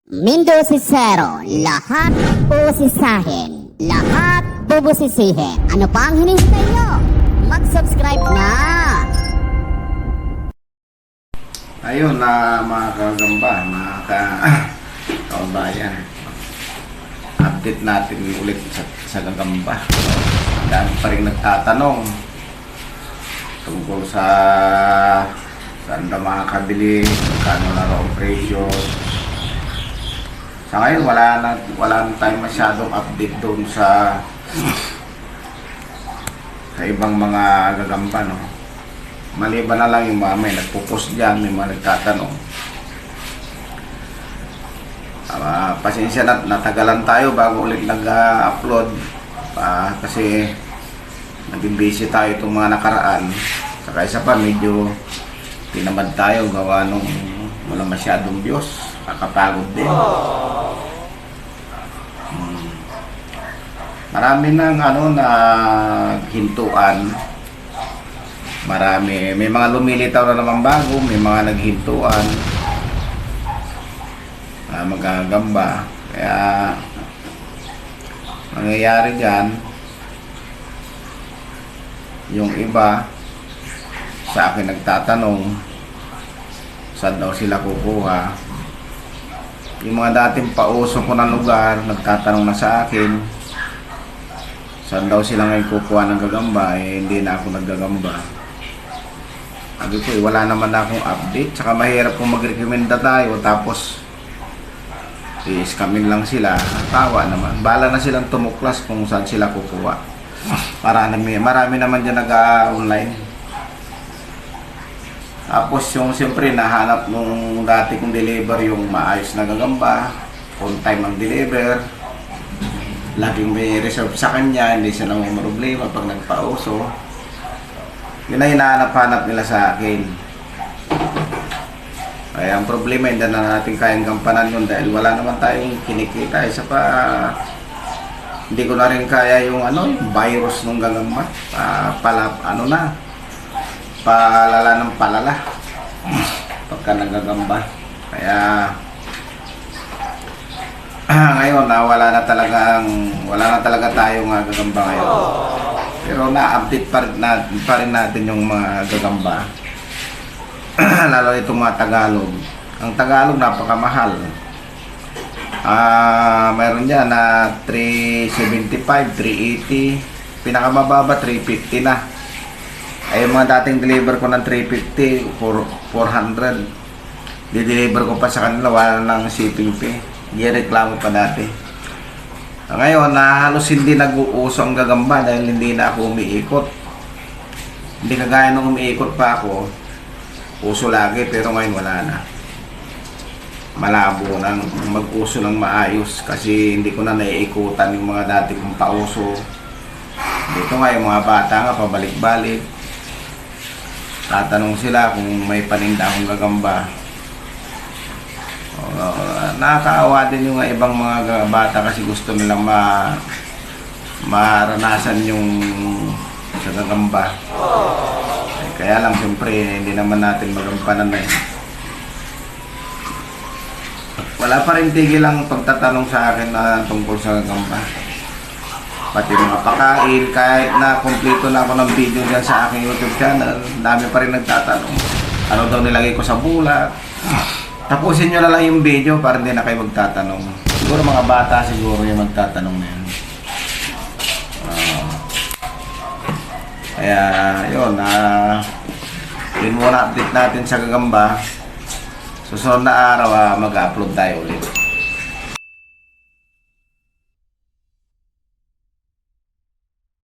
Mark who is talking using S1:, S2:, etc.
S1: Mindosisero, lahat usisahin, lahat bubusisihin. Ano pa ang hinihintay nyo? Mag-subscribe na!
S2: Ayun na mga kagamba, mga kaumbayan. Update natin ulit sa gagamba. Dami pa rin nagtatanong tungkol sa saan na makakabili, kano na raw ang presyo. Sa ngayon wala na tayong masyadong update doon sa ibang mga gagamba, no. Maliban na lang yung mga may nagpo-post dyan, may mga nagtatanong. Pasensya na, natagalan tayo bago ulit nag-upload kasi naging busy tayo itong mga nakaraan. Saka isa pa, medyo tinamad tayo gawa nung wala masyadong views, kakapagod din. Marami nang hintuan. Marami, may mga lumilitaw na naman bago, may mga naghintuan, magagamba. Kaya mangyayari dyan, yung iba sa akin nagtatanong saan daw sila kukuha. Yung mga dating pauso ko ng lugar nagtatanong na sa akin saan daw sila ngayon kukuha ng gagamba. Hindi na ako naggagamba. Sabi ko wala naman na akong update, tsaka mahirap kung mag-recommenda tayo tapos i-scamin lang sila. Tawa naman, bala na silang tumuklas kung saan sila kukuha. Marami naman dyan nag-online. Tapos yung siyempre nahanap nung dati kong deliver yung maayos na gagamba, on time ang deliver, laging may reserve sa kanya, hindi siya nang may problema pag nagpauso. Yun na hinahanap-hanap nila sa akin. Kaya ang problema, hindi na natin kayang gampanan yun dahil wala naman tayong kinikita. Isa pa, hindi ko na rin kaya yung yung virus ng gagamba. Palala ng palala pagka nagagamba. Kaya ngayon wala na talaga tayong gagamba ngayon. Pero na-update pa rin natin yung mga gagamba. Lalo itong mga Tagalog. Ang Tagalog napakamahal. Mayroon dyan na 375, 380. Pinakamababa 350 na. Ay yung mga dating deliver ko ng 350, 400. Di-deliver ko pa sa kanila, wala nang shipping fee. Hindi reklamo pa dati. Ngayon, halos hindi nag-uuso ang gagamba dahil hindi na ako umiikot. Hindi kagaya nung umiikot pa ako, uso lagi, pero ngayon wala na. Malabo nang mag-uso ng maayos kasi hindi ko na naiikutan yung mga dati kong pauso. Dito nga yung mga bata nga pabalik-balik. Tatanong sila kung may paninda akong gagamba. Nakakaawa din yung ibang mga bata kasi gusto nilang maranasan yung sa gagamba. Kaya lang siyempre hindi naman natin magampanan na. Wala pa rin tigil ang pagtatanong sa akin na tungkol sa gagamba. Pati mga pakain, kahit na kumpleto na ako ng video dyan sa aking YouTube channel, dami pa rin nagtatanong. Ano daw nilagay ko sa bulat? Tapusin nyo na lang yung video para hindi na kayo magtatanong. Siguro mga bata siguro yung magtatanong na yun. Kaya yun, yun muna update natin sa gagamba. Susunod na araw mag-upload tayo ulit.